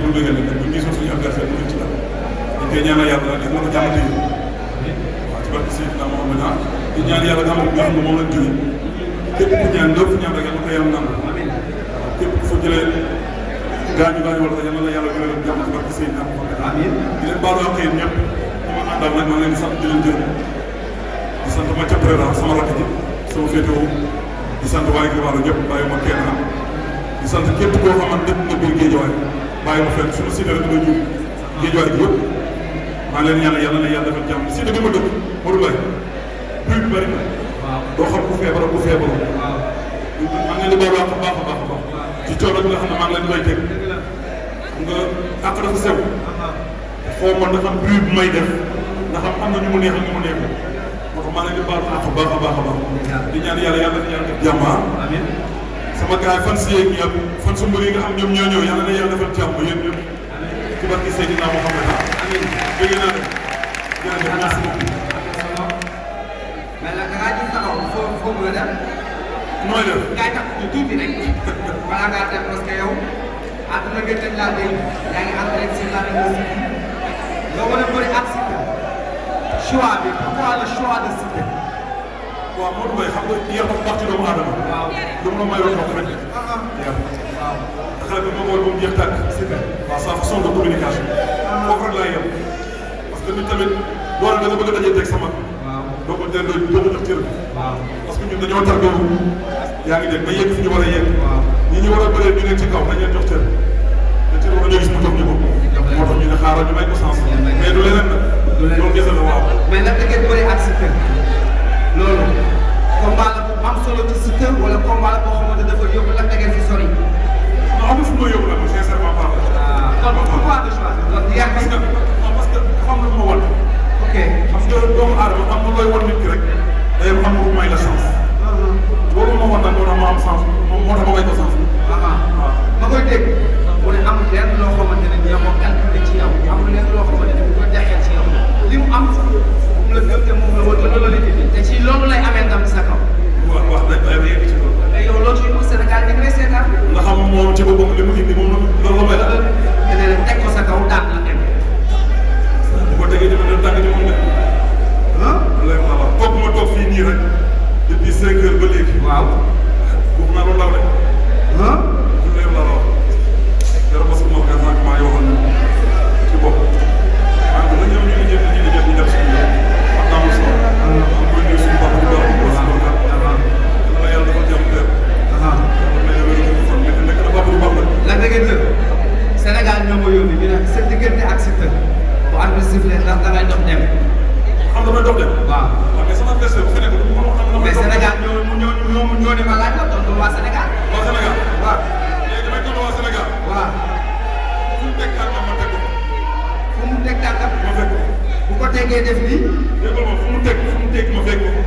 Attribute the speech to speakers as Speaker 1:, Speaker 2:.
Speaker 1: pour bëggal leen bu ñu gisoon suñu adversaire mu ci dara dañ koy ñaanal yàlla def na ko jàmm tey waaw ci barke Seydina Mohamed di ñaan yàlla nga xam ne moom lañ jógee képp ku ñaan lépp ñaan rek yàlla ko yàlla nangu képp ku fa jëlee gaañu wala yàlla la yàlla gën a jàmm ci barke Seydina Mohamed di leen baalu ak yéen ñëpp ñi ma àndal nag maa ngi leen di sant di leen jërëm di sant ma ca président sama rakk ji sama féetewoo di sant waaye Grégoire ñëpp bàyyi ma kenn di sant képp koo xamante ne biir géejawaay bàyyi ma fenn suñu cité rek dina jur géejawaay gi yëpp maa ngi leen ñaan yàlla na yàlla defal jàmm cité bi ma dëkk Modou Mbaye buy bi bëri na doo xam ku feebar ak ku feebaru maa ngi leen di baalu àq baax a baax a baax ci coono bi nga xam ne maa ngi leen di koy teg nga àq dafa sew xaw ma dafa am bruit bu may def ndax am na ñu mu neex ak ñu mu neexul moo tax maa ngi leen di baalu àq baax a baax a baax di ñaan yàlla yàlla na yàlla def jàmm sama gars yi fan si yeeg ñëpp fan su mbër yi nga xam ñoom ñoo ñëw yàlla na yàlla defal jàmm yéen ñëpp ci barke Seydina Mohamed dégg naa de jërëjëf merci beaucoup.
Speaker 2: mais nag da ngaa gis taxaw foo bëgg a dem.
Speaker 1: nooy def
Speaker 2: ngay tax ñu tuuti rek balaa ngaa dem parce que yow àdduna gën dañ laa dégg yaa ngi ànd rek si la nga war a bëri ak Siteu choix bi pourquoi le choix de Siteu.
Speaker 1: waaw Modou Mbaye xam nga yar dafa baax ci doomu aadama.
Speaker 2: waaw
Speaker 1: lu mu la mayoon wax rek. yar
Speaker 2: waaw
Speaker 1: xale bi moo ko war ba mu jeex tàkk. waaw sa façon de communication. foofu rek laay yem parce que nit tamit doole da nga bëgg a daje teg sama.
Speaker 2: waaw
Speaker 1: doo ko jël doo ko jox cër.
Speaker 2: waaw
Speaker 1: parce que ñun dañoo tardé wu. yaa ngi dégg ba yegg fi ñu war a yegg.
Speaker 2: waaw
Speaker 1: ñi ñu war a bëree ñu nekk ci kaw dañ leen jox cër. te cër war nañoo gis mu jox ñu ko. moo tax ñu ne xaaral ñu may ko sens. mais du leneen nag. du leneen loolu gis na waaw.
Speaker 2: mais nag da ngeen bëri ak Siteu loolu combat la bu am solo ci Siteu wala combat la boo xamante dafa yóbbu la ngeen fi sori.
Speaker 1: non amul fu ma yóbbu nag sincèrement parlé.
Speaker 2: donc pourquoi de choisir. donc yàgg
Speaker 1: parce que parce que xam nga lu ma wan.
Speaker 2: ok
Speaker 1: xam nga doomu aadama xam nga looy wan nit ki rek. day am lu may la chance. loolu ma wan nag moo tax ma am chance moo tax ma may ko chance.
Speaker 2: waaw ma koy dégg mu ne amul lenn loo xamante ne ñoo ko calculé ci yow amul lenn loo xamante ne bu ko jaxee ci yow li mu am moom la gëm te moom la wër loolu la liggéey te ci loolu lay amee ndam sa kaw.
Speaker 1: waaw waaw day yegg ci loolu.
Speaker 2: mais yow loo ciy pour Sénégal di nga lay seetaan.
Speaker 1: ndax moom ci boppam li mu indi moom loolu la may la.
Speaker 2: te nee na teg ko sa kaw daan la dem.
Speaker 1: bu ko tegee dina doon tàng ci moom de. léegi waaw waaw toog ma toog fii nii rek depuis 5 heures ba léegi.
Speaker 2: waaw.
Speaker 1: foofu naa loolu daal rek. du léegi laa la wax. keroog parce que moom kay maa ngi waxoon ci bopp. ah dina ñëw ñu ngi jëf ñu dem suñu yoon. xam naa mu solo. am koy nuyu suñu bopp bu baax bu baax bu baax. dana yàlla dafa jàmm teer. mais yow yow dafa fan mais nekk na baax bu baax la.
Speaker 2: lan da ngeen jël Sénégal ñoo ma yónni ñu ne sa diggante ak Siteu bu arbitre sifflé ndax da ngay dox dem.
Speaker 1: xam nga damay dox dem.
Speaker 2: waaw
Speaker 1: mais sama adversaire bu fi nekk du ma xam ne
Speaker 2: mais Sénégal ñoo ne ma laaj la tontu waa Sénégal.
Speaker 1: waa Sénégal.
Speaker 2: waaw
Speaker 1: léegi damay tontu waa Sénégal.
Speaker 2: waaw
Speaker 1: fu mu teg tànkam ma teg ko.
Speaker 2: fu mu teg tànkam
Speaker 1: ma fekk ko.
Speaker 2: bu ko tegee def nii.
Speaker 1: dégg nga fu mu teg ma fekk ko.